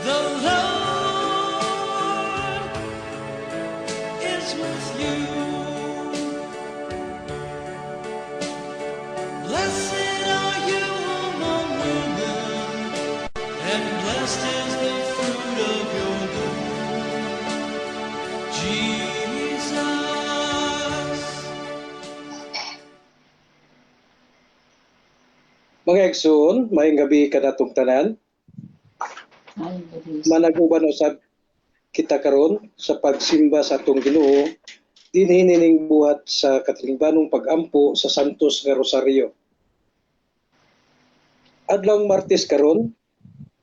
The Lord is with you. Blessed are you among women, and blessed is the fruit of your womb, Jesus. Mga igsoon, maayong gabi kanatong tanan. Managuban usab kita karon sa pagsimba sa atong Ginoo dinhi nining buhat sa katilingbanong pag-ampo sa Santos nga Rosario. Adlawng Martes karon,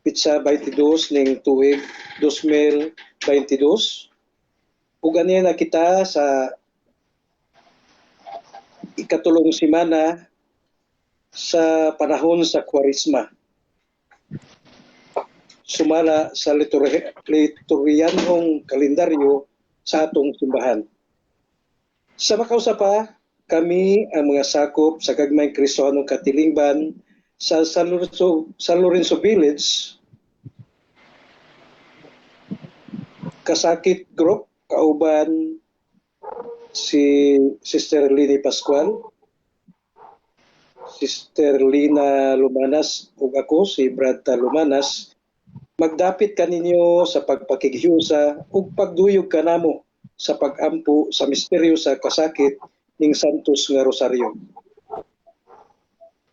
pitsa 22 ning tuig 2022. Ug ani na kita sa ikatulong semana sa panahon sa Kwaresma. Sumala sa liturhiyanong kalendaryo sa atong simbahan. Sa makausa pa, kami ang mga sakop sa gagmayng Kristohanong katilingban sa San Lorenzo Village, Kasakit Group, kauban si Sister Lini Pascual, Sister Lina Lumanas, ug ako si Brad Lumanas, magdapit kaninyo sa pagpakighiusa ug pagduyog kanamo sa pag-ampo sa misteryo sa kasakit ning Santos nga Rosario.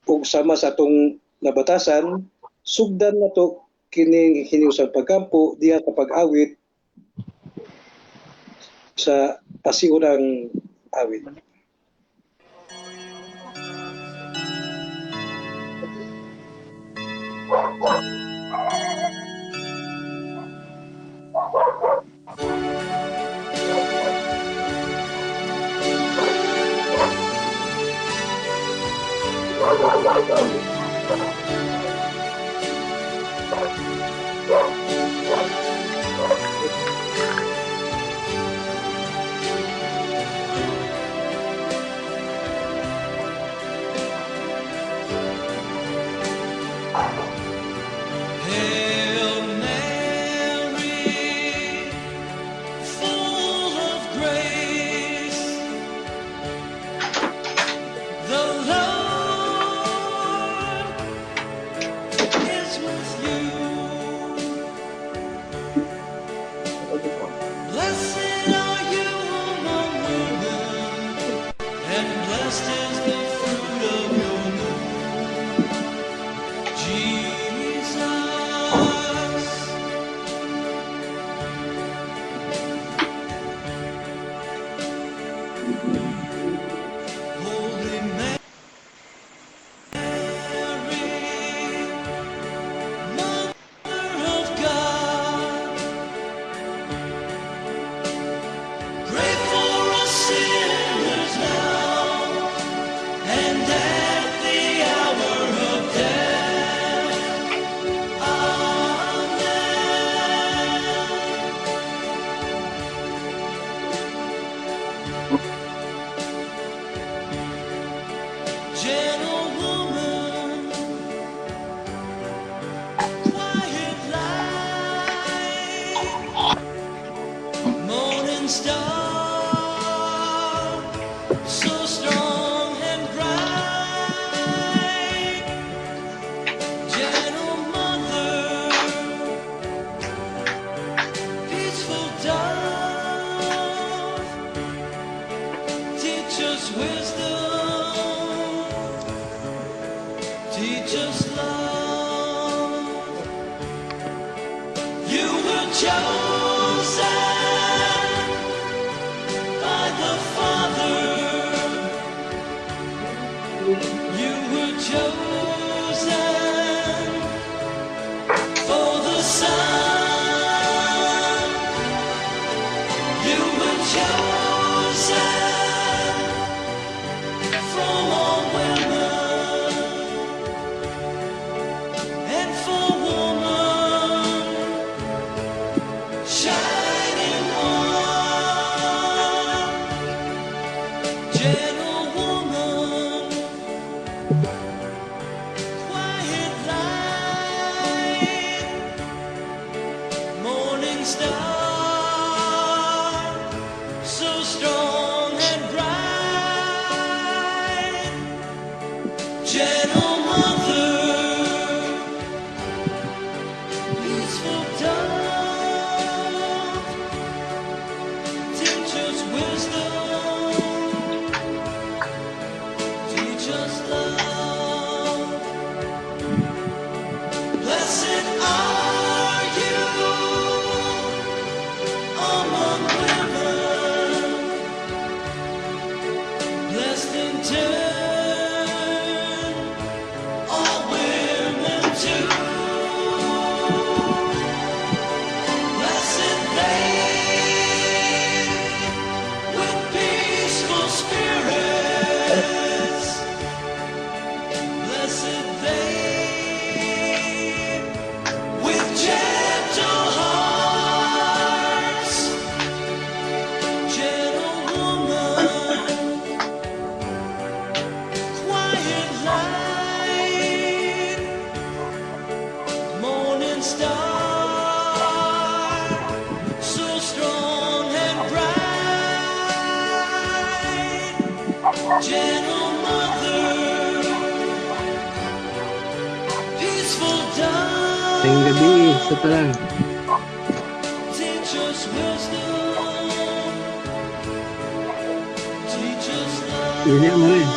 Ug sama sa atong nabatasan, sugdan nato kining hiniusang pag-ampo diha sa pag-awit sa pasiunang awit. Hail Mary, full of grace, the Lord is with you. Blessed are you among women, and blessed is the fruit of your womb, Jesus. Holy Mary, Mother of God, pray for us sinners now and at the hour of death. Amen. Gentle woman, quiet light, morning star, so strong and bright. Gentle mother, peaceful dove, teach us wisdom, teach us love. You were chosen by the Father. You were chosen for the Son. You were chosen from all women and for woman, shining one, gentle woman, quiet light, Star, so strong and bright. Gentle mother, peaceful dove, teach us wisdom, teach us love. Blessed are you among women, blessed in turn, all women too. Blessed they with peaceful spirits, blessed they with gentle hearts, gentle woman, quiet light, morning star, so strong and bright, gentle mother, peaceful dove. Ngayong gabi, sa talan. Teach us wisdom. Teach us love. Dili mo rin.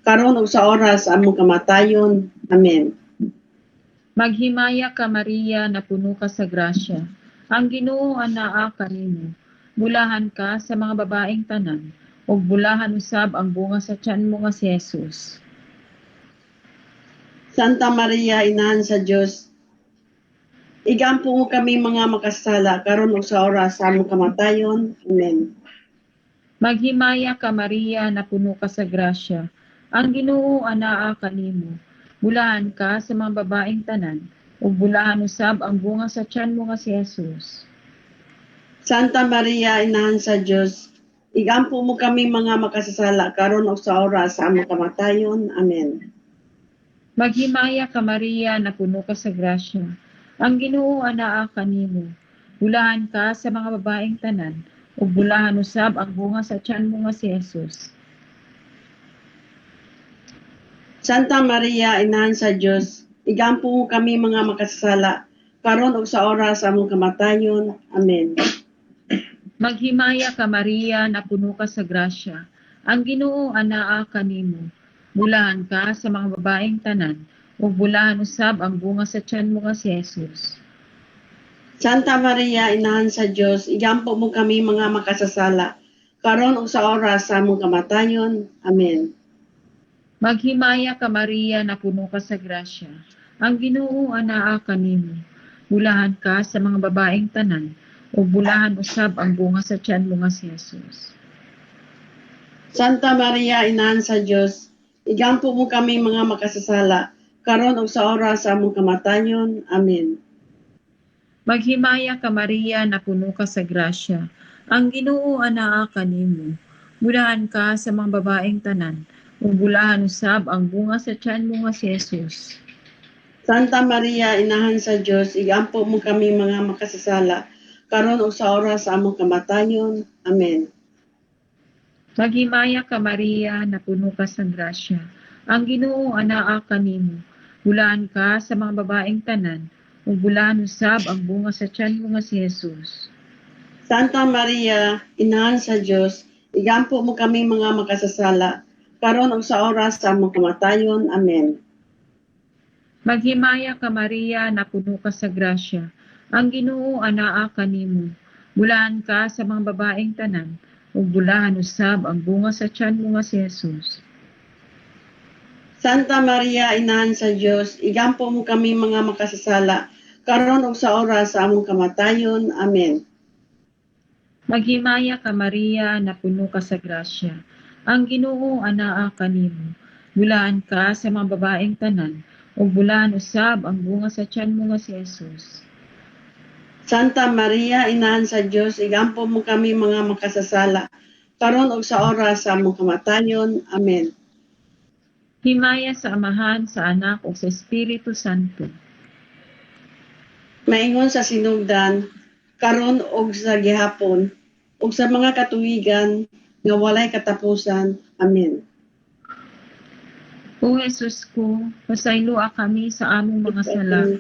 karon ug sa oras sa among kamatayon. Amen. Maghimaya ka, Maria, napuno ka sa grasya. Ang Ginoo anaa kanimo. Bulahan ka sa mga babaeng tanan, ug bulahan usab ang bunga sa tiyan mo nga si Jesus. Santa Maria, Inahan sa Dios, igampo mo kami mga makasala, karon ug sa oras sa among kamatayon. Amen. Maghimaya ka, Maria, napuno ka sa grasya. Ang Ginoo anaa kanimo. Bulahan ka sa mga babaeng tanan, ug bulahan usab ang bunga sa tiyan mo nga si Jesus. Santa Maria, Inahan sa Dios, igampo mo kami mga makasasala, karon ug sa oras sa among kamatayon. Amen. Maghimaya ka, Maria, napuno ka sa grasya. Ang Ginoo anaa kanimo. Bulahan ka sa mga babaeng tanan, ug bulahan usab ang bunga sa tiyan mo nga si Jesus. Santa Maria, Inahan sa Dios, igampo mo kami mga makasasala, karon ug sa oras sa among kamatayon. Amen. Maghimaya ka, Maria, napuno ka sa grasya. Ang Ginoo anaa kanimo. Bulahan ka sa mga babaeng tanan, ug bulahan usab ang bunga sa tiyan mo nga si Jesus. Santa Maria, Inahan sa Dios, igampo mo kami mga makasasala, karon ug sa oras sa among kamatayon. Amen. Maghimaya ka, Maria, napuno ka sa grasya. Ang Ginoo anaa kanimo. Bulahan ka sa mga babaeng tanan, ug bulahan usab ang bunga sa tiyan mo nga si Jesus. Santa Maria, Inahan sa Dios, igampo mo kami mga makasasala, karon ug sa oras sa among kamatayon. Amen. Maghimaya ka, Maria, napuno ka sa grasya. Ang Ginoo anaa kanimo. Bulahan ka sa mga babaeng tanan, ug bulahan usab ang bunga sa tiyan mo nga si Jesus. Santa Maria, Inahan sa Dios, igampo mo kami mga makasasala, karon ug sa oras sa among kamatayon. Amen. Maghimaya ka, Maria, napuno ka sa grasya. Ang Ginoo anaa kanimo. Bulahan ka sa mga babaeng tanan, ug bulahan usab ang bunga sa tiyan mo nga si Jesus. Santa Maria, Inahan sa Dios, igampo mo kami mga makasasala, karon ug sa oras sa among kamatayon. Amen. Maghimaya ka, Maria, napuno ka sa grasya. Ang Ginoo anaa kanimo. Bulahan ka sa mga babaeng tanan, ug bulahan usab ang bunga sa tiyan mo nga si Jesus. Santa Maria, Inahan sa Dios, igampo mo kami mga makasasala, karon ug sa oras sa among kamatayon. Amen. Maghimaya ka, Maria, napuno ka sa grasya. Ang Ginoo anaa kanimo. Bulahan ka sa mga babaeng tanan, ug bulahan usab ang bunga sa tiyan mo nga si Jesus. Santa Maria, Inahan sa Dios, igampo mo kami mga makasasala, karon ug sa oras sa among kamatayon. Amen. Himaya sa Amahan, sa Anak ug sa Espiritu Santo. Maingon sa sinugdan, karon ug sa gihapon, ug sa mga katuigan nga walay katapusan. Amen. O Jesus ko, pasayloa kami sa among mga sala.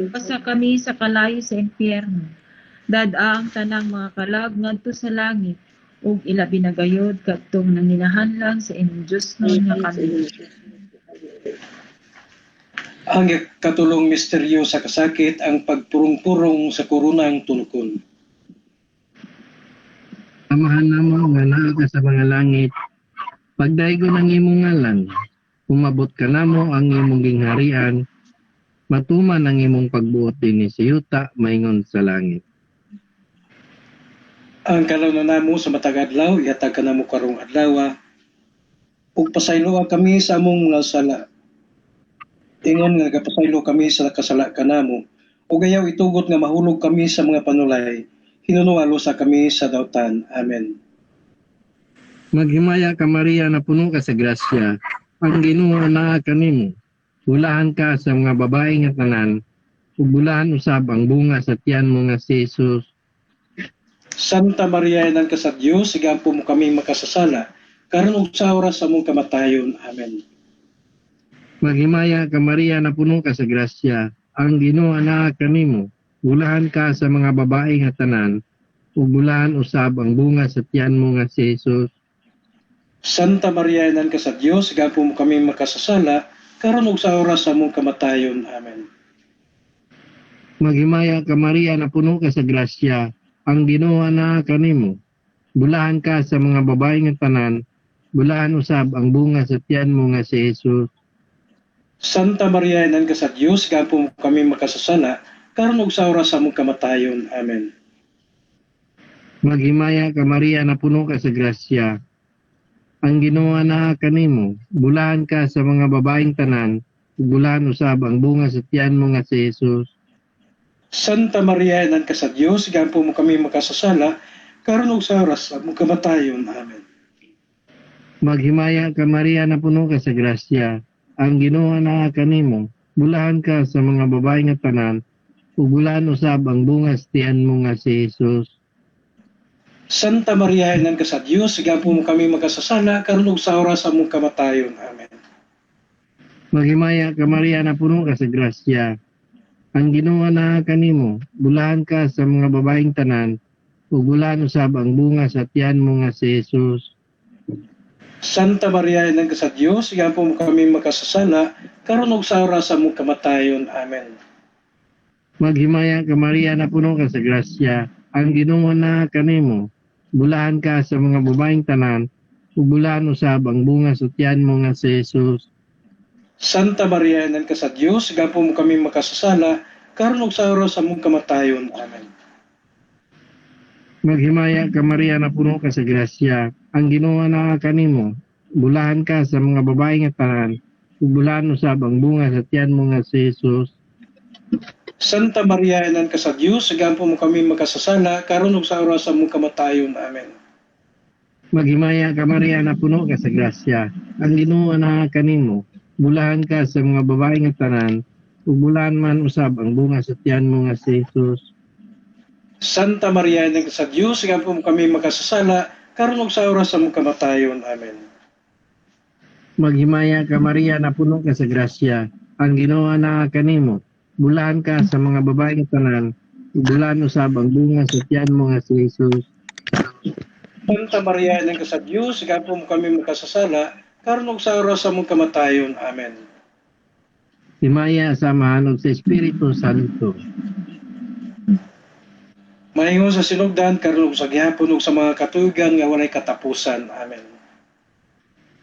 Pasa kami sa kalayo sa impyerno. Dad-a ang tanang mga kalag ngadto sa langit ug ilabi na gayod kadtong nanginahanglan sa imong Diosnon nga kami. Ang katulong misteryo sa kasakit ang pagpurong-purong sa koronang tunukon. Amahan namo nga naa ka sa mga langit, pagdaygon ang imong ngalan, umabot ka namo ang imong gingharian, matuman ang imong pagbuot dinhi sa yuta maingon sa langit. Ang kalawnan namo sa matag adlaw ihatag kanamo karong adlaw, ug pasayloa kami sa among mga sala, ingon nga nagapasaylo kami sa nakasala kanamo, ug ayaw itugot nga mahulog kami sa mga panulay, hinunoa lusa kami sa dautan. Amen. Maghimaya ka, Maria, napuno ka sa grasya, ang Ginoo naa kanimo. Bulahan ka sa mga babae nga tanan, ug bulahan usab ang bunga sa tiyan mo nga si Jesus. Santa Maria, Inang ka sa Dios, igampo mo kami makasasala, karon ug sa oras sa among kamatayon. Amen. Maghimaya ka, Maria, napuno ka sa grasya, ang Ginoo naa kanimo. Bulahan ka sa mga babae nga tanan, ug bulahan usab ang bunga sa tiyan mo nga si Jesus. Santa Maria, Inahan ka sa Dios, igampo mo kami makasasala, karon ug sa oras sa among kamatayon. Amen. Maghimaya ka, Maria, na puno ka sa grasya, ang Ginoo naa kanimo. Bulahan ka sa mga babae nga tanan, bulahan usab ang bunga sa tiyan mo nga si Jesus. Santa Maria, Inahan ka sa Dios, igampo mo kami makasasala, karon ug sa oras sa among kamatayon. Amen. Maghimaya ka, Maria, na puno ka sa grasya, ang Ginoo naa kanimo. Bulahan ka sa mga babaeng tanan, ug bulahan usab ang bunga sa tiyan mo nga si Jesus. Santa Maria, Inahan ka sa Dios, igampo mo kami makasasala, karon ug sa oras sa among kamatayon. Amen. Maghimaya ka, Maria, na puno ka sa grasya, ang Ginoo naa kanimo. Bulahan ka sa mga babae nga tanan, ug bulahan usab ang bunga sa tiyan mo nga si Jesus. Santa Maria, Inahan ka sa Dios, igampo mo kami makasasala, karon ug sa oras sa among kamatayon. Amen. Maghimaya ka, Maria, na puno ka sa grasya, ang Ginoo naa kanimo. Bulahan ka sa mga babaeng tanan, ug bulahan usab ang bunga sa tiyan mo nga si Jesus. Santa Maria, Inahan ka sa Dios, igampo mo kami makasasala, karon ug sa oras sa among kamatayon. Amen. Maghimaya ka, Maria, na puno ka sa grasya, ang Ginoo naa kanimo. Bulahan ka sa mga babaeng tanan, ug bulahan usab ang bunga sa tiyan mo nga si Jesus. Santa Maria, Inahan ka sa Dios, igampo mo kami makasasala, karon ug sa oras sa among kamatayon. Amen. Maghimaya ka, Maria, na puno ka sa grasya, ang Ginoo naa kanimo. Bulahan ka sa mga babae nga tanan, ug bulahan usab ang bunga sa tiyan mo nga si Jesus. Santa Maria, Inahan ka sa Dios, igampo mo kami makasasala, karon ug sa oras sa among kamatayon. Amen. Maghimaya ka, Maria, na puno ka sa grasya, ang Ginoo naa kanimo. Bulahan ka sa mga babae nga tanan, ug bulahan man usab ang bunga sa tiyan mo nga si Jesus. Santa Maria, Inahan ka sa Dios, igampo mo kami makasasala, karon ug sa oras sa among kamatayon. Amen. Maghimaya ka, Maria, na puno ka sa grasya, ang Ginoo naa kanimo. Bulahan ka sa mga babae nga tanan, ug bulahan usab ang bunga sa tiyan mo nga si Jesus. Santa Maria, Inahan ka sa Dios, igampo mo kami makasasala, karon ug sa oras sa among kamatayon. Amen. Himaya sa Amahan ug sa Espiritu Santo. Maingon sa sinugdan, karon ug sa gihapon ug sa mga katuigan nga walay katapusan. Amen.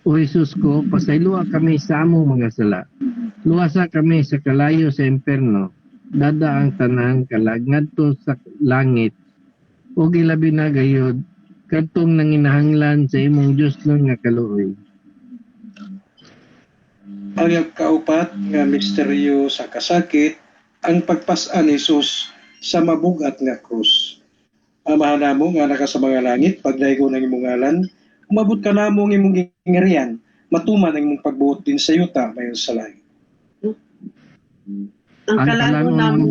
O Jesus ko, pasayloa kami sa among mga sala. Luwasa kami sa kalayo sa imperno. Dad-a ang tanang kalag ngadto sa langit. Ug ilabi na gayud kadtong nanginahanglan sa imong Diosnon nga kaluoy. Ang kaupat nga misteryo sa kasakit, ang pagpas-an ni Jesus sa mabugat nga krus. Amahan namo nga naka sa mga langit, pagdaygon ang imong ngalan, umabot ka namo ang imong gingharian, matuman ang imong pagbuot din sa yuta mayon sa langit. Ang Ang kalan-on kalan-on namo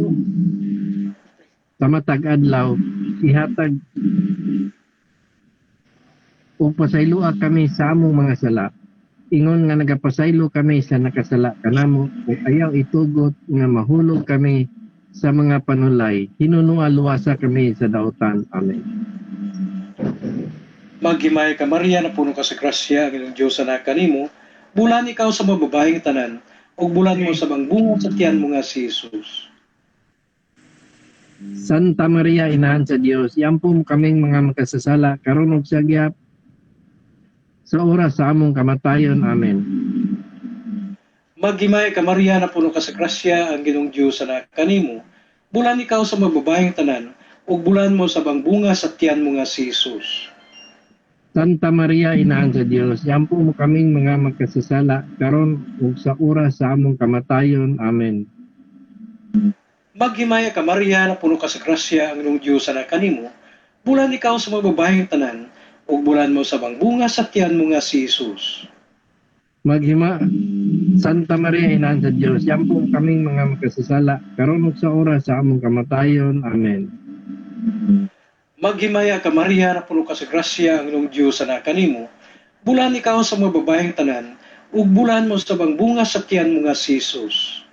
sa matag adlaw ihatag ug pasayloa kami sa among mga sala, ingon nga nagapasaylo kami sa nakasala kanamo, ug ayaw itugot nga mahulog kami sa mga panulay, hinunua luwasa kami sa dautan. Amen. Maghimaya ka, Maria, na puno ka sa grasya, ang Ginoong Diyos na kanimo, bulan ikaw sa mga babaeng tanan, ug bulan mo sa bunga sa tiyan mo nga si Jesus. Santa Maria, Inahan sa Dios, iampo mo kaming mga makasasala karon ug sa gihap sa oras sa among kamatayon. Amen. Maghimaya ka, Maria, na puno ka sa grasya, ang Ginoong Diyos na kanimo, bulan ikaw sa mga babaeng tanan, ug bulan mo sa bunga sa tiyan mo nga si Jesus. Santa Maria, Inahan sa Dios, iampo mo kaming mga makasasala karon ug sa oras sa among kamatayon. Amen. Maghimaya ka, Maria, na puno ka sa grasya, ang Ginoong Diyos na kanimo, bulan ikaw sa mga babaeng tanan, ug bulan mo sa bunga sa tiyan mo nga si Jesus. Maghima Santa Maria, Inahan sa Dios, iampo mo kaming mga makasasala karon ug sa oras sa among kamatayon. Amen. Maghimaya ka, Maria, na puno ka sa grasya, ang Ginoong Diyos na kanimo, bulan ikaw sa mga babaeng tanan, ug bulan mo sa bunga sa tiyan mo nga si Jesus.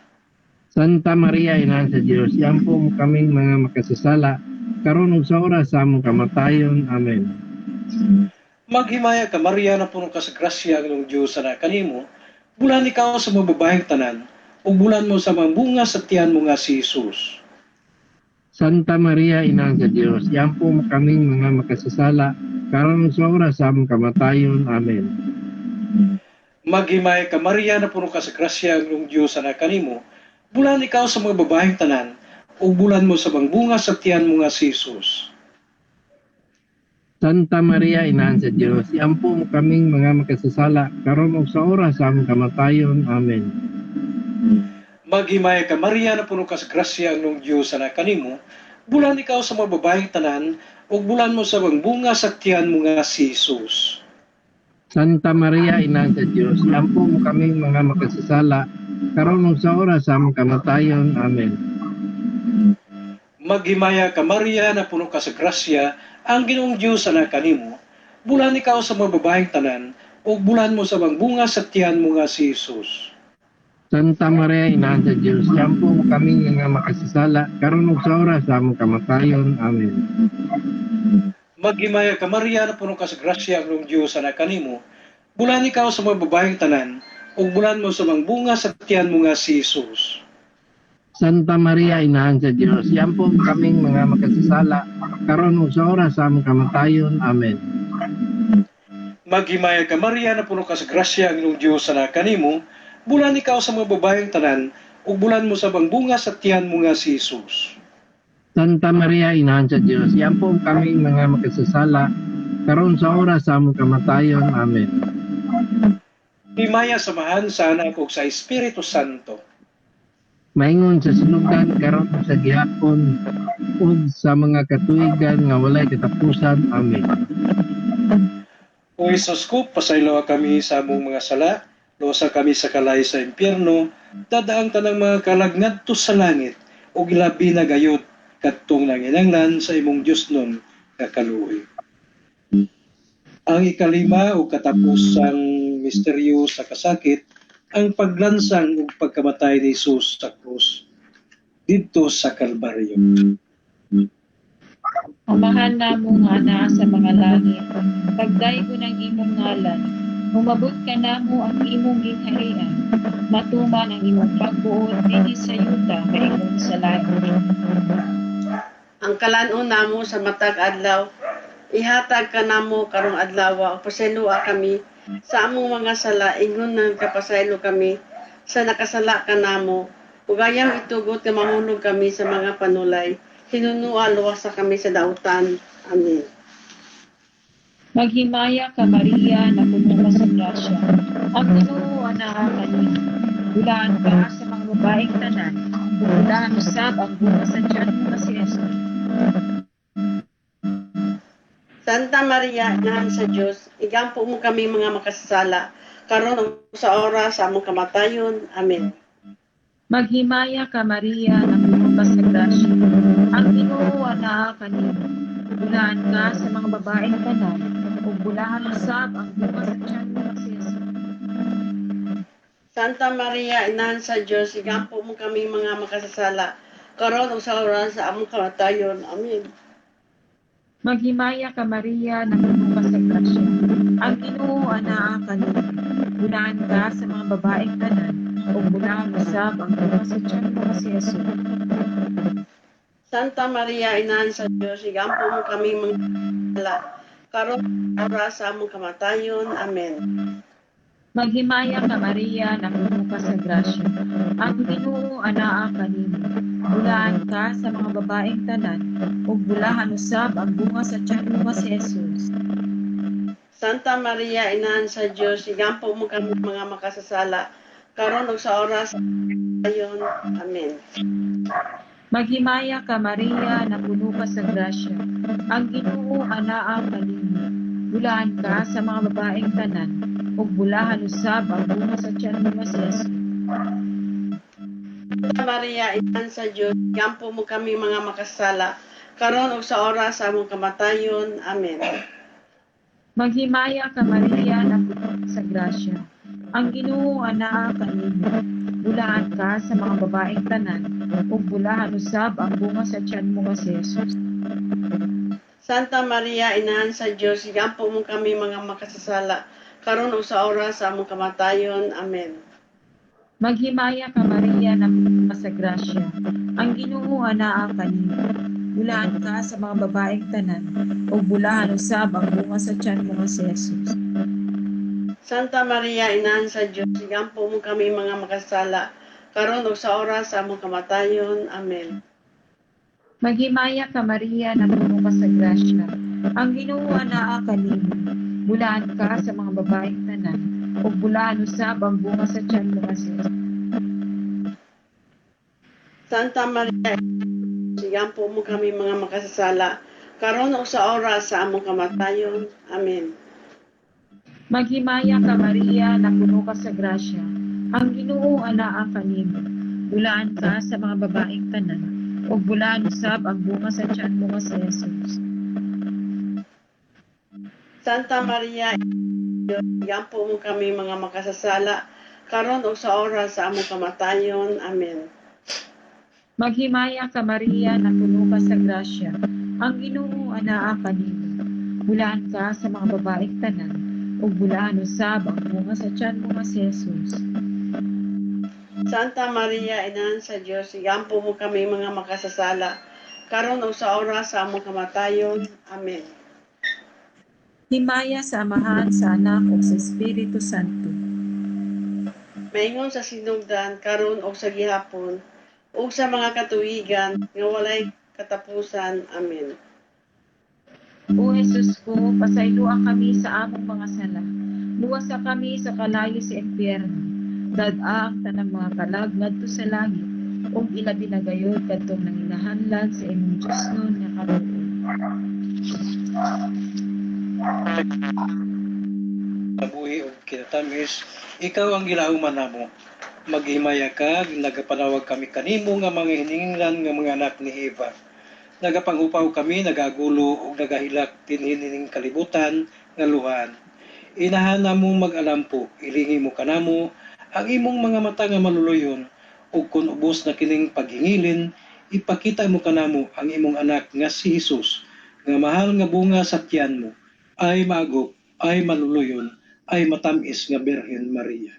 Santa Maria, Inahan sa Dios, iampo mo kaming mga makasasala karon ug sa oras sa among kamatayon. Amen. Maghimaya ka Maria, napuno ka sa grasya, ang Ginoong Dios ana kanimo, bulan ikaw sa mga babaeng tanan, ug bulan mo sa mga bunga sa tiyan mo nga si Jesus. Santa Maria, Inahan sa Dios, iampo mo kaming mga makasasala, karon sa oras sa among kamatayon. Amen. Maghimaya ka Maria, napuno ka sa grasya, ang Ginoong Dios ana kanimo, bulan ikaw sa mga babaeng tanan, ug bulan mo sa mga bunga sa tiyan mo nga si Jesus. Santa Maria, Inahan sa Dios, iampo mo kaming mga makasasala, karon ug sa oras sa among kamatayon. Amen. Maghimaya ka Maria, napuno ka sa grasya, ang Ginoong Dios ana kanimo, bulan ikaw sa mga babaeng tanan, ug bulan mo sa mga bunga sa tiyan mo nga si Jesus. Santa Maria, Inahan sa Dios, iampo mo kaming mga makasasala, karon ug sa oras sa among kamatayon. Amen. Maghimaya ka Maria, napuno ka sa grasya, ang Ginoong Dios ana kanimo, bulan ikaw sa mga babaeng tanan, ug bulan mo sa mga bunga sa tiyan mo nga si Jesus. Santa Maria, Inahan sa Dios, iampo mo kaming mga makasasala, karon ug sa oras sa among kamatayon. Amen. Maghimaya ka Maria, napuno ka sa grasya, ang Ginoong Dios ana kanimo, bulan ikaw sa mga babaeng tanan, ug bulan mo sa mga bunga sa tiyan mo nga si Jesus. Santa Maria, Inahan sa Dios, iampo mo kaming mga makasasala, karon ug sa oras sa among kamatayon. Amen. Maghimaya ka Maria, napuno ka sa grasya, ang Ginoong Dios ana kanimo, bulan ikaw sa mga babaeng tanan, ug bulan mo sa mga bunga sa tiyan mo nga si Jesus. Santa Maria, Inahan sa Dios, iampo mo kaming mga makasasala, karon sa oras sa among kamatayon. Amen. Himaya sa Amahan, sa Anak ug sa Espiritu Santo. Maingon sa sinugdan, karon sa gihapon, ug sa mga katuigan nga walay katapusan. Amen. O Jesus ko, pasayloa kami sa among mga sala, luwasa kami sa kalay sa impyerno, dadaang tanang mga kalag ngadto sa langit, ug ilabi na gayud kadtong nanginanglan sa imong Diosnon nga kaluoy. Ang ikalima o katapusang misteryo sa kasakit, ang paglansang ug pagkamatay ni Jesus sa krus didto sa Kalbaryo. Amahan namo nga anaa sa mga langit, pagdaygon ang imong ngalan, umabot kanamo ang imong gingharian, matuman ang imong pagbuot dinhi sa yuta maingon sa langit. Ang kalan-on namo sa matag adlaw, ihatag kanamo karong adlaw, ug pasayloa kami sa among mga sala, ingon nga nagapasaylo kami sa nakasala kanamo, ug ayaw itugot nga mahulog kami sa mga panulay, hinunua luwasa kami sa dautan. Amen. Maghimaya ka Maria, napuno ka sa grasya, ang Ginoo anaa kanimo. Bulahan ka sa mga babaeng tanan, ug bulahan usab ang bunga sa tiyan mo nga si Jesus. Santa Maria, Inahan sa Dios, igampo mo kami mga makasasala, karon ug sa oras sa among kamatayon. Amen. Maghimaya ka Maria, napuno ka sa grasya, ang Ginoo anaa kanimo. Bulahan ka sa mga babaeng tanan, ug bulahan usab ang bunga sa tiyan mo nga si Jesus. Santa Maria, Inahan sa Dios, igampo mo kami mga makasasala, karon ug sa oras sa among kamatayon. Amen. Maghimaya ka Maria, napuno ka sa grasya, ang Ginoo anaa kanimo. Bulahan ka sa mga babaeng tanan, ug bulahan usab ang bunga sa tiyan mo nga si Jesus. Santa Maria, Inahan sa Dios, igampo mo kami mga makasasala, karon ug sa oras sa among kamatayon. Amen. Maghimaya ka Maria, napuno ka sa grasya, ang Ginoo anaa kanimo. Bulahan ka sa mga babaeng tanan, ug bulahan usab ang bunga sa tiyan mo nga si Jesus. Santa Maria, Inahan sa Dios, igampo mo kami mga makasasala, karon ug sa oras sa among kamatayon. Amen. Maghimaya ka Maria, napuno ka sa grasya, ang Ginoo anaa kanimo. Bulahan ka sa mga babaeng tanan, ug bulahan usab ang bunga sa tiyan mo nga si Jesus. Santa Maria, Inahan sa Dios, igampo mo kami mga makasasala, karon ug sa oras sa among kamatayon. Amen. Maghimaya ka Maria, napuno ka sa grasya, ang Ginoo anaa kanimo. Bulahan ka sa mga babaeng tanan, ug bulahan usab ang bunga sa tiyan mo nga si Jesus. Santa Maria, Inahan sa Dios, igampo mo kami mga makasasala, karon ug sa oras sa among kamatayon. Amen. Maghimaya ka, Maria, na puno ka sa grasya. Ang Ginoo anaa kanimo. Bulahan ka sa mga babaeng tanan, ug bulahan usab ang bunga sa tiyan mo nga si Jesus. Santa Maria, Inahan sa Dios, igampo mo kami mga makasasala, karon ug sa oras sa among kamatayon. Amen. Maghimaya ka, Maria, na puno ka sa grasya. Ang Ginoo anaa kanimo. Bulahan ka sa mga babaeng tanan, ug bulahan usab ang bunga sa tiyan mo nga si Jesus. Santa Maria, igampo mo kami mga makasasala, karon ug sa oras sa among kamatayon. Amen. Maghimaya ka, Maria, na puno ka sa grasya. Ang Ginoo anaa kanimo. Bulahan ka sa mga babaeng tanan, ug bulahan usab ang bunga sa tiyan mo nga si Jesus. Santa Maria, igampo mo kami mga makasasala, karon ug sa oras sa among kamatayon. Amen. Maghimaya ka, Maria, na puno ka sa grasya. Ang Ginoo anaa kanimo. Bulahan ka sa mga babaeng tanan, ug bulahan usab ang bunga sa tiyan mo nga si Jesus. Santa Maria, Inahan sa Dios, igampo mo kami mga makasasala, karon ug sa oras sa among kamatayon. Amen. Himaya sa Amahan, sa Anak ug sa Espiritu Santo. Maingon sa sinugdan, karon ug sa gihapon, ug sa mga katuigan nga walay katapusan. Amen. O Jesus ko, pasayloa kami sa among mga sala. Luwasa kami sa kalayo sa impyerno. Dad-a ang tanang mga kalag ngadto sa langit ug ilabi na gayud kadtong nanginahanglan sa imong Diosnon nga kaluoy. Kabuhi ug kinatamis, ikaw ang gilauman namo. Maghimaya ka, nagapanawag kami kanimo nga mga hininglan nga mga anak ni Eva. Nagapanghupaw kami, nagagulo ug nagahilak dinhi nining kalibutan nga luhaan. Inahan namo mag-alampo, ilingi mo kanamo ang imong mga mata nga maluluyon, ug kun ubos na kining paghingilin, ipakita mo kanamo ang imong anak nga si Hesus, nga mahal nga bunga sa tiyan mo, ay maagop, ay maluluyon, ay matamis nga Birhen Maria.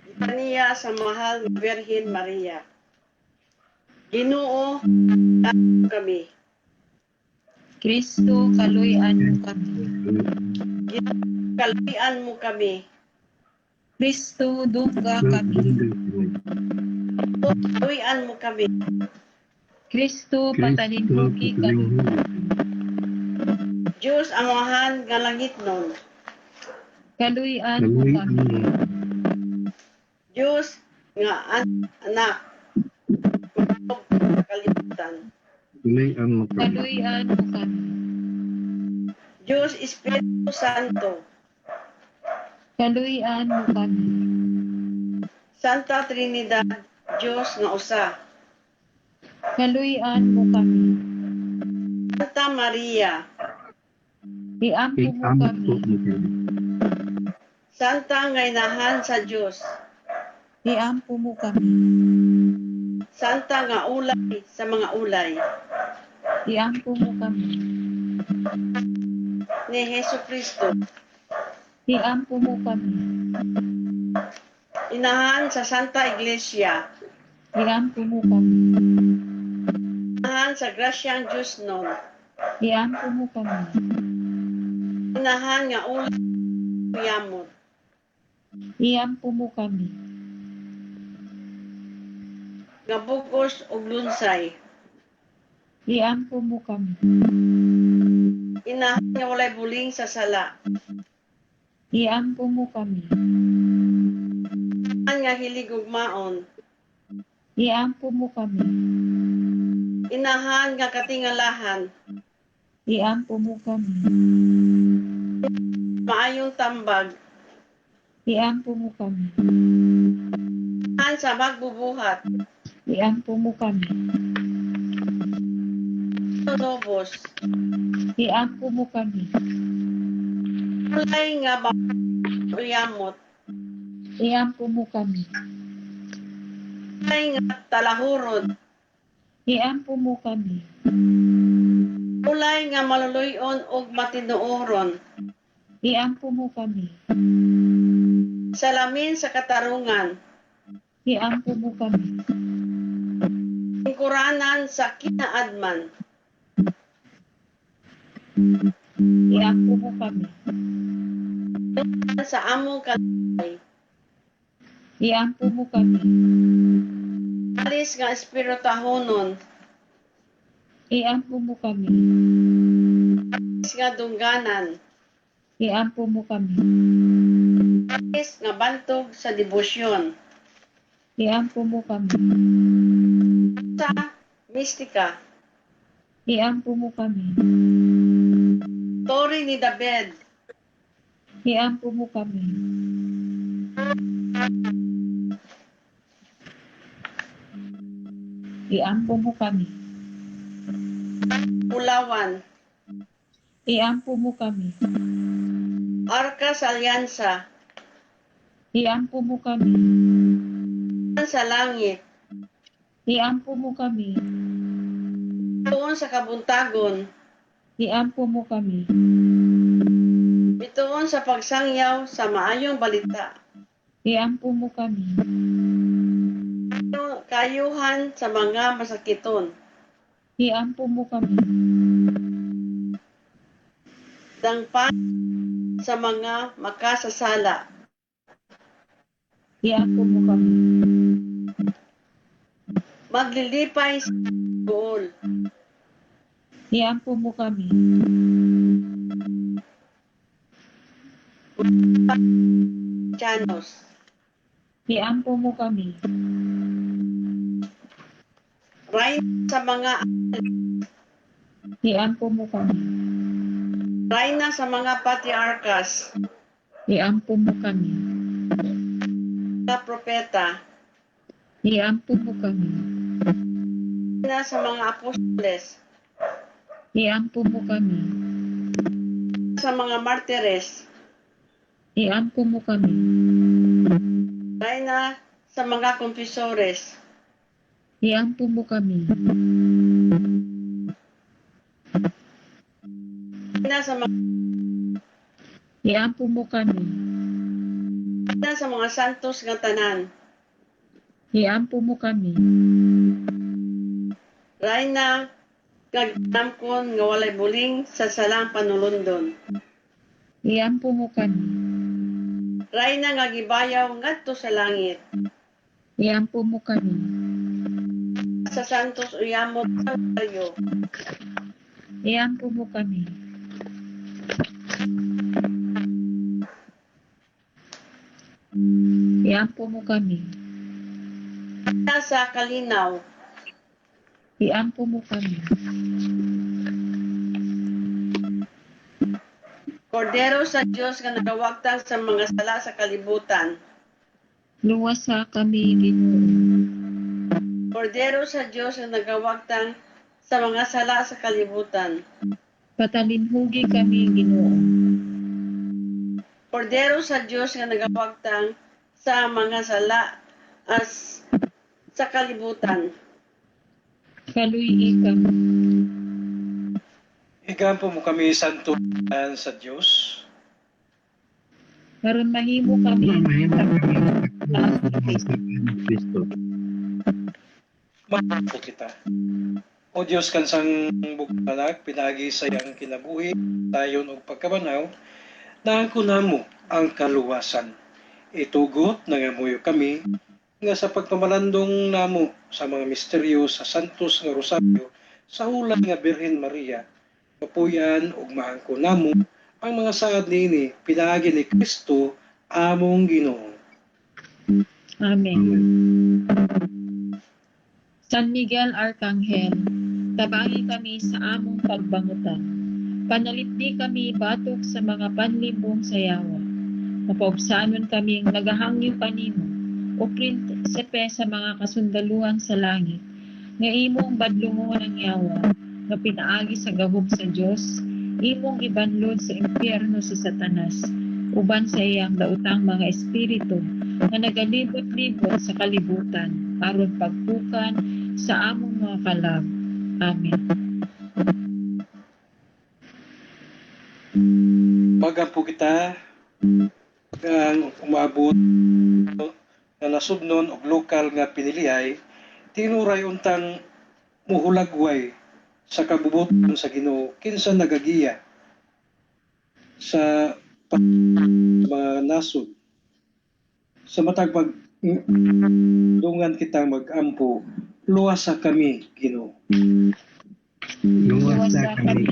Litaniya sa mahal nga Birhen Maria. Ginoo, kami. Kristo, kaluy-an mo kami. Kaluy-an mo kami. Kristo, dungga kami. Kaluy-an mo kami. Kristo, patalinhugi kami. Diyos, Amahan nga langit nun. Kaluy-an mo kami. Diyos nga anak kalibutan. Kaluy-an mo kami. Kaluy-an mo kami. Diyos Espiritu Santo. Kaluy-an mo kami. Santa Trinidad, Diyos nga usa. Kaluy-an mo kami. Santa Maria. Iampo mo kami. Santa nga inahan sa Diyos. Iampo mo kami. Santa nga ulay sa mga ulay. Iampo mo kami. Ni Hesus Kristo. Iampo mo kami. Inahan sa Santa Iglesia. Iampo mo kami. Inahan sa Grasyang Diyos nun. Iampo mo kami. Inahan nga ulay yamot. Iampo mo kami. Nga bugos ug lunsay. Iampo mo kami. Inahan nga walay buling sa sala. Iampo mo kami. Inahan nga hilig ug maon. Iampo mo kami. Inahan nga katingalahan. Iampo mo kami. Maayong tambag. Iampo mo kami. Inahan sa magbubuhat. Iampo mo kami. Nobos. Iampo mo kami. Ulay nga uyamot. Iampo mo kami. Ulay nga talahurod. Iampo mo kami. Ulay nga maluluy-on ug matinuoron. Iampo mo kami. Salamin sa katarungan. Iampo mo kami. Lingkuranan sa kinaadman. Iampo mo kami. Sa among kalay. Iampo mo kami. Alis nga espirituhanon. Iampo mo kami. Alis nga dungganan. Iampo mo kami. Alis nga bantog sa debosyon. Iampo mo kami. Sa mistika. Iampo mo kami. Tori ni David. Iampo mo kami. Iampo mo kami. Pulawan. Iampo mo kami. Arka sa alyansa. Iampo mo kami. Sa langit. Iampo mo kami. Tuon sa kabuntagon. Iampo mo kami. Bituon sa pagsangyaw sa maayong balita. Iampo mo kami. Kayuhan sa mga masakiton. Iampo mo kami. Dangpan sa mga makasasala. Iampo mo kami. Maglilipay sa buol. Iampo mo kami. Chanos. Iampo mo kami. Reyna sa mga Iampo mo kami. Reyna sa mga patriarkas. Iampo mo kami. Mga propeta. Iampo mo kami. Reyna sa mga apostoles. Iampo mo kami. Sa mga martires. Iampo mo kami. Reyna sa mga konfesores. Iampo mo kami. Reyna sa mga Iampo mo kami. Reyna sa mga santos nga tanan. Iampo mo kami. Reyna nga gitamkon nga walay buling sa salang panulundon. Iampo mo kami. Reyna nga gibayaw ngadto sa langit. Iampo mo kami. Sa Santos Uyamot Santuario. Iampo mo kami. Iampo mo kami. Sa Kalinaw. Iampo mo kami. Kordero sa Dios nga nagawagtang sa mga sala sa kalibutan. Luwasa kami, Ginoo. Kordero sa Dios nga nagawagtang sa mga sala sa kalibutan. Patalinhugi kami, Ginoo. Kordero sa Dios nga nagawagtang sa mga sala as sa kalibutan. Kaluy-i kami. Igampo mo kami, Santo sa Dios. Karon mahimo kami. Mahimo kami sa Kristo. Mahimo kita. O Dios, kansang bugtanak, pinagi sa iyang kinabuhi, tayon og pagkabanaw, naangko namo ang kaluwasan. Itugot nangamuyo kami nga sa pagpamalandong namo sa mga misteryo sa Santos nga Rosario sa hulay nga Birhen Maria, mapuyan ug maangko namo ang mga saad niini pinaagi ni Kristo among Ginoo. Amen. San Miguel Arcangel, tabangi kami sa among pagbangutan. Panalipdi kami batok sa mga panlimbong sa yawa. Mapaubsanon kaming nagahangyo kanimo, o prinsipe sa mga kasundaluhan sa langit, nga imong badlungon ang yawa, nga pinaagi sa gahom sa Dios, imong ibanlod sa impyerno si Satanas, uban sa iyang daotang mga espiritu nga nagalibot-libot sa kalibutan aron pagpukan sa among mga kalag. Amen. Magampo kita ang umaabot nga nasudnon og lokal nga pinilihay, tinuray untang muhulagway sa kabubuton sa Ginoo kinsa nagagiya sa mga nasod. Sa matag pag dungan kitang magampo, luwasa kami, Ginoo. Luwasa kami.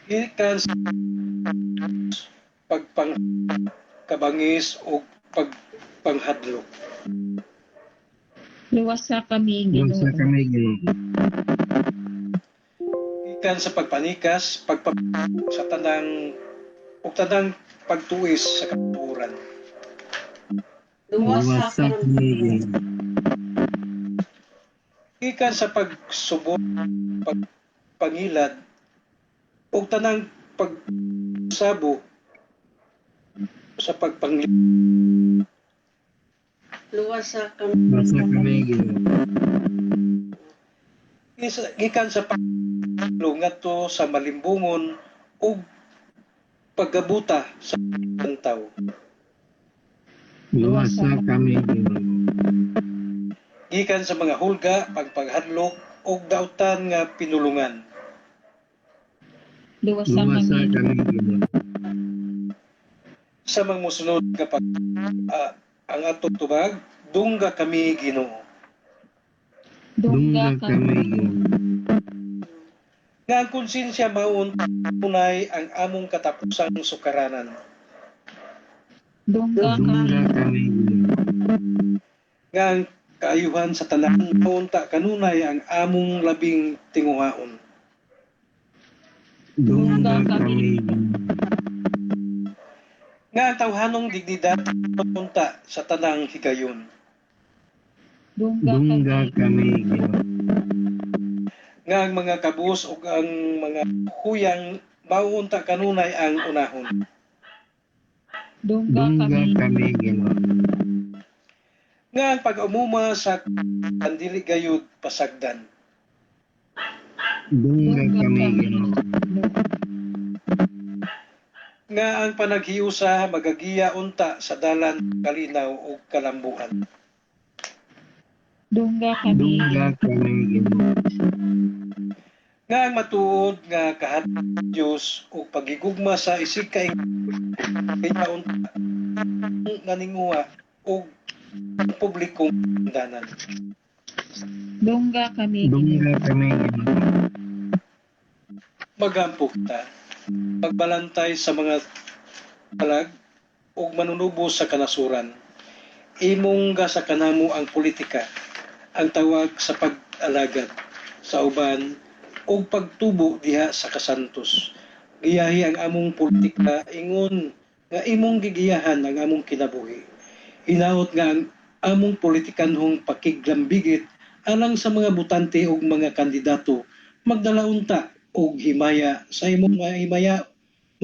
Gikan sa pagpang kabangis o pagpanghadlok. Luwasa kami, Ginoo. Luwasa kami, Ginoo. Gikan sa pagpanikas, pagpap sa tanang ug tanang pagtuis sa katuoran. Luwasa Luwasa kami, Ginoo. Gikan sa pagsubot, pagpangilad ug tanang pagsabo sa pagpangli. Luwasa kami. Luwasa kami, Ginoo. Gikan sa paglo ngadto sa malimbungon ug paggabuta sa bantaw. Luwasa kami, Ginoo. Gikan sa mga hulga, pagpaghadlok ug dautan nga pinulungan. Luwasa Luwasa kami. kami, Ginoo. Sa mga mosunod nga pag ang atong tubag, dungga kami, Ginoo. Dungga Dungga kami, kami. Ginoo. Nga ang konsensya maun tunay ang among katapusang sukaranan. Dungga kami. Dungga kami, Ginoo. Nga ang kaayuhan sa tanan maunta kanunay ang among labing tinguhaon. Dungga kami, Ginoo. Nga ang tawhanong dignidad maunta sa tanang higayon. Dungga Dungga kami. kami, Ginoo. Nga ang mga kabus ug ang mga huyang maunta kanunay ang unahon. Dungga Dungga kami. kami, Ginoo. Nga ang pag-umuma sa kandili gayud pasagdan. Dungga Dungga kami, kami. Ginoo. Nga ang panaghiusa magagiya unta sa dalan kalinaw ug kalambuan. Dungga kami. Dungga kami, Ginoo. Nga ang matuod nga kahadlok sa Dios ug pagigugma sa isig kaingon unta naninguha ug publikong danan. Dungga kami, Ginoo. Dungga kami, Ginoo. Magampo kita, pagbalantay sa mga kalag ug manunubo sa kanasuran. Imong gasa kanamo ang politika, ang tawag sa pag-alagad sa uban ug pagtubo diha sa kasantos. Giyahi ang among politika ingon nga imong gigiyahan ang among kinabuhi. Hinaot nga ang among politikanhong pakiglambigit alang sa mga botante ug mga kandidato magdala unta og himaya sa imong mahimaya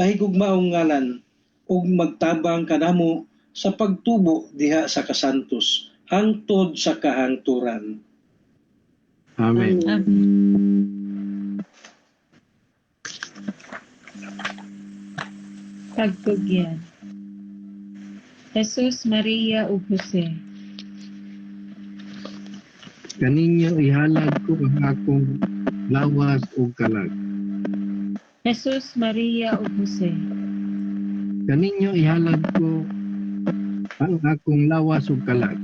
mahigugmaong ngalan ug magtabang kanamo sa pagtubo diha sa kasantos hangtod sa kahangturan. Amen. Amen. Pagtugyan. Jesus, Maria ug Jose. Kaninyo ihalad ko ang akong lawas ug kalag. Jesus, Maria ug Jose. Kaninyo ihalad ko ang akong lawas ug kalag.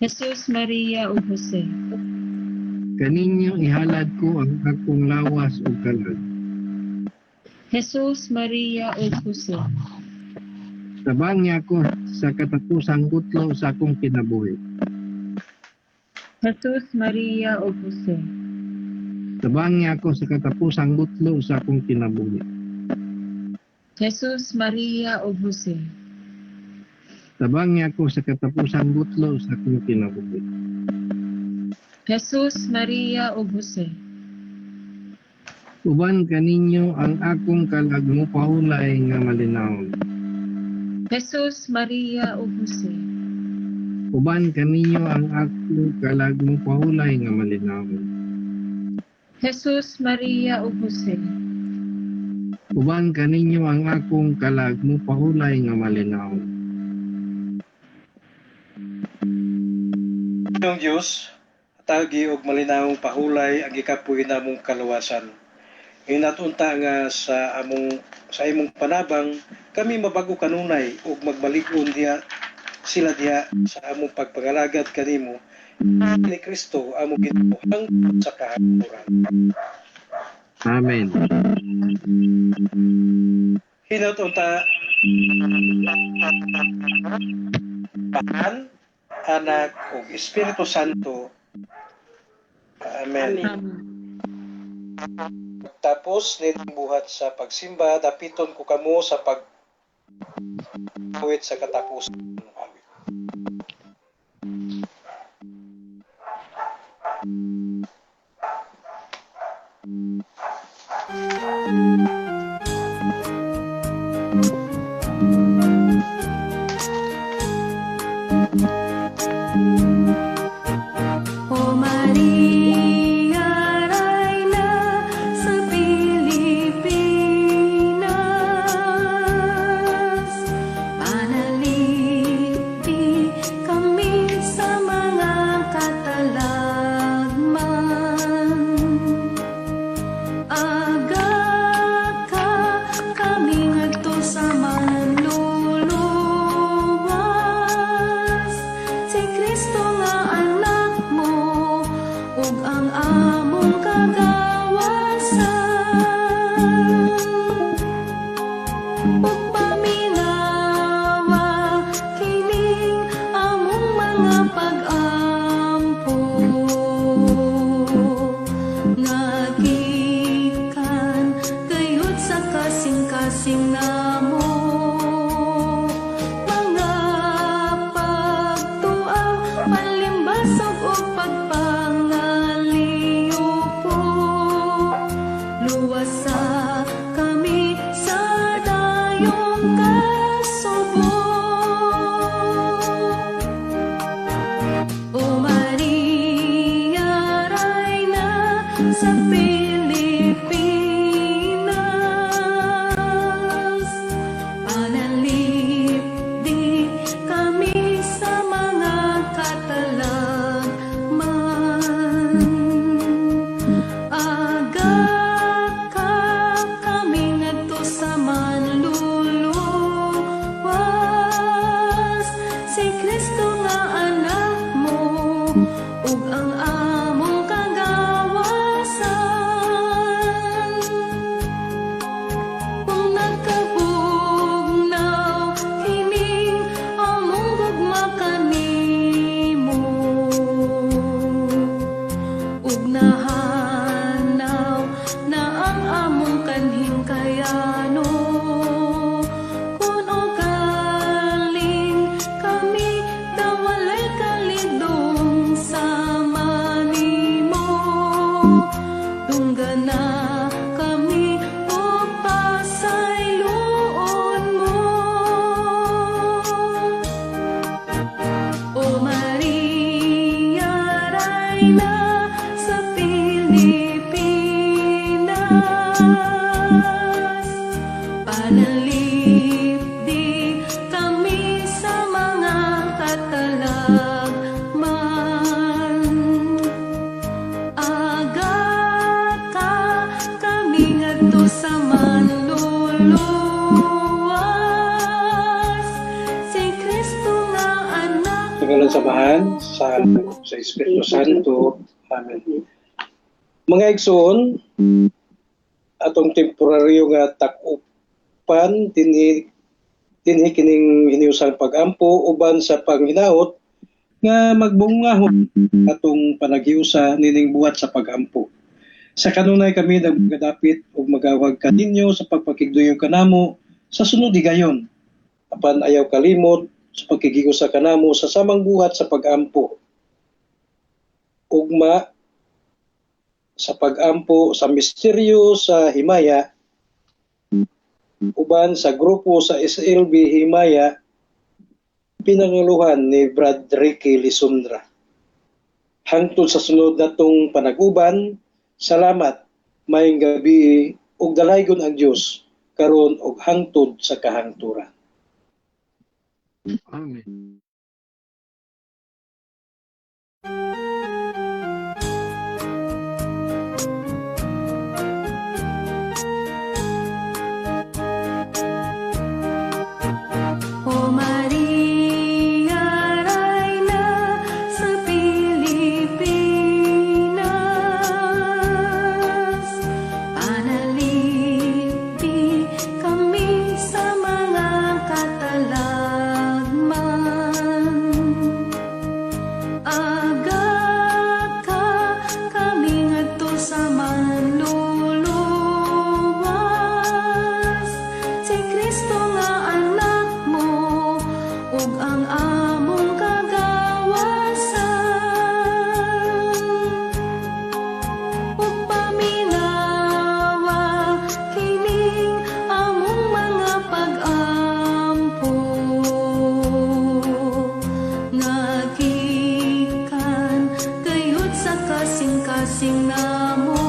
Jesus, Maria ug Jose. Kaninyo ihalad ko ang akong lawas ug kalag. Jesus, Maria ug Jose. Tabangi ako sa katapusang gutlo sa akong kinabuhi. Jesus, Maria ug Jose. Tabangi ako sa katapusang gutlo sa akong kinabuhi. Jesus, Maria ug Jose. Tabangi ako sa katapusang gutlo sa akong kinabuhi. Jesus, Maria ug Jose. Uban kaninyo ang akong kalag mopahulay nga malinawon. Jesus, Maria ug Jose. Uban kaninyo ang akong kalag mopahulay nga malinawon. Jesus, Maria ug Jose. Uban kaninyo ang akong kalag mopahulay nga malinawon. Ginoong Dios, hatagi og malinawong pahulay ang gikapoy namong kaluwasan. Hinatunta nga sa imong panabang kami mabago kanunay ug magbalig-on diha sila diha sa among pagpangalagad kanimo ni Kristo among Ginoo hangtod sa kahangturan. Amen. Hinaut unta Amahan, Anak ug Espiritu Santo. Amen. Amen. Amen. Tapos nining buhat sa pagsimba, dapiton ko kamo sa pag awit sa katapusan. Amen. O Maria, Reyna sa Pilipinas, panalipdi kami sa mga katalagman. Aga ka kami ngadto sa manluluwas, si Kristo nga anak mo ug ang among kagawasan. Ug paminawa kining among mga pag-ampo nga gikan gayud sa kasing-kasing namo, mga pagtuaw, palimbasog ug pagpangaliyupo. Luwasa kami sa dayong kasubo. O Maria, Reyna sa Pilipinas, panalipdi kami sa mga katalagman. Aga ka kami ngadto sa manluluwas, si Kristo nga anak mo ug ang among kagawasan. Kung nagkabugnaw kining among gugma kanimo ug nahanaw na ang among kanhing kayano, kun ugaling kami daw walay kaligdong sama nimo, dunggana kami ug pasayloon mo. O Maria, Reyna sa Pilipinas, panalipdi kami sa mga katalagman. Aga ka kami ngadto sa manluluwas, si Kristo nga anak Sa ngalan sa Amahan, sa Anak, sa Espiritu Santo. Amen. Mga igsoon, atong temporaryo nga tak-upan dinhi dinhi kining hiniusang pag-ampo uban sa panghinaot nga magbungahon atong panaghiusa nining buhat sa pag-ampo. Sa kanunay kami naggadapit ug magawag kaninyo sa pagpakigduyog kanamo sa sunod higayon. Apan ayaw kalimot sa pagkigiusa kanamo sa samang buhat sa pag-ampo. Ugma sa pag-ampo sa misteryo sa Himaya uban sa grupo sa SLB Himaya. Pinanguluhan ni Brad Ricky Lisondra. Hangtod sa sunod natong panag-uban, salamat, maayong gabi ug dalaygon ang Dios karon ug hangtod sa kahangturan. Amen. O Maria, Reyna sa Pilipinas, panalipdi kami sa mga katalagman. Aga ka kami ngadto sa manluluwas, si Kristo nga anak mo ug ang among kagawasan. Ug paminawa kining among mga pag-ampo nga gikan gayud sa kasing-kasing namo.